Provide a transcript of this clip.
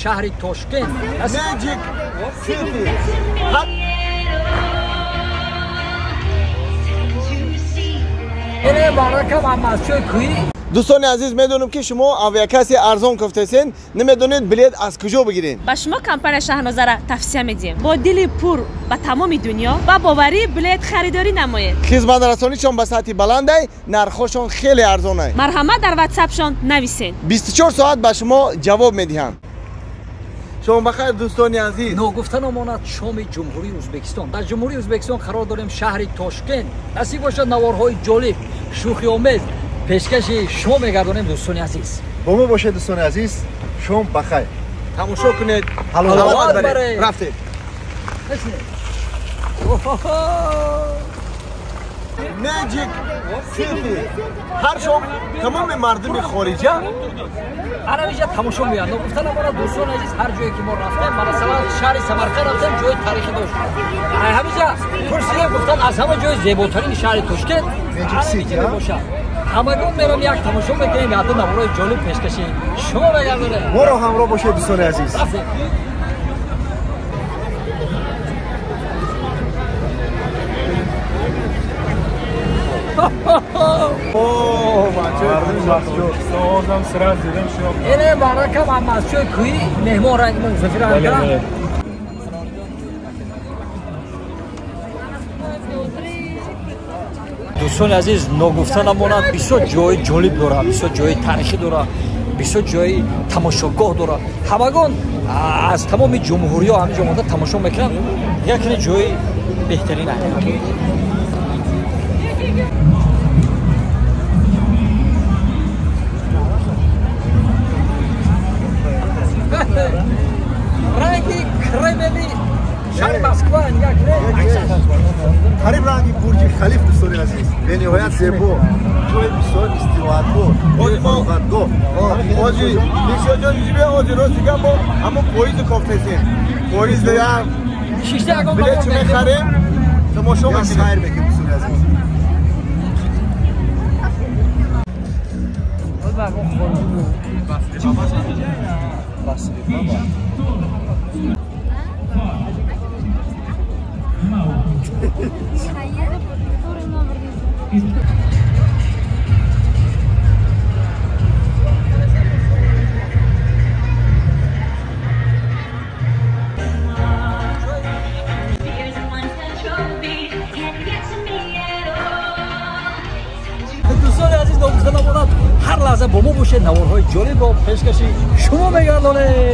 Шаҳри Тошкент. Magic City. Дӯстони азиз, медонам ки шумо авиакасси арзон кофтесен, намедонед билет аз куҷо бигиред. Ба шумо компания Шаҳнозара тавсия медиҳем. Бо дили пур ба тамоми дунё ва боварӣ билет харидорӣ намоед. Хизматрасонишон ба сатҳи баландай, нархҳошон хеле арзонай. Марҳамат, дар ватсапшон нависед. 24 соат ба шумо ҷавоб медиҳанд. Шом бахайр, дӯстони азиз. Ногуфта намонад, шоми Ҷумҳурии Ӯзбекистон. Дар Ҷумҳурии Ӯзбекистон қарор дорем, шаҳри Тошкент. Насиб бошад, наворҳои ҷолиб, шӯхиомез пешкаши шумо мегардонем, дӯстони азиз. Бо мо бошед, дӯстони азиз. Шом бахайр. Тамошо кунед. Ҳаловат баред. Рафтем. Magic City. Ҳар шом тамоми мардуми хориҷа ана инҷа тамошо меоянд. Ногуфта намонад, дӯстони азиз, ҳар ҷое ки мо рафтем, масалан шаҳри Самарқанд рафтем, ҷои тарихӣ дошт. Ҳаминҷа пурсидем, гуфтанд аз ҳама ҷои зеботарини шаҳри Тошкент Magic City мебошад. Ҳамагон мерам як тамошо мекунем, яъне наворҳои ҷолиб пешкаши шумо мегардонем. Моро ҳамроҳ бошед, дӯстони азиз. Ине баракам масҷои кӯҳӣ меҳмон ранг мусофир ранг. Дӯстони азиз, ногуфта намонад, бисёр ҷои ҷолиб дорад, бисёр ҷои таърихӣ дорад, бисёр ҷои тамошогоҳ дорад. Ҳамагон аз тамоми ҷумҳуриҳо ҳамин ҷо омода тамошо мекунанд. Якне ҷои беҳтарин. Ранги Кремли шаҳри Москва нигоҳ кунед. Қариб ранги Бурҷи Халиф, дӯстони азиз. Бениҳоят зебо. Ҷои бисёр истироҳатгоҳ, фароғатгоҳ. Оҷи, бисёр ҷолиб, оҷи рост дигар мо ҳамон поизу кофтесем. Поиз дигар шишта ягон билет чӣ мехарем, тамошо мекунем. Хайр мекунем, дӯстони азиз. Дӯстони азиз, ногуфта намонад, ҳар лаҳза бо мо бошед, наворҳои ҷолибро пешкаши шумо мегардонем.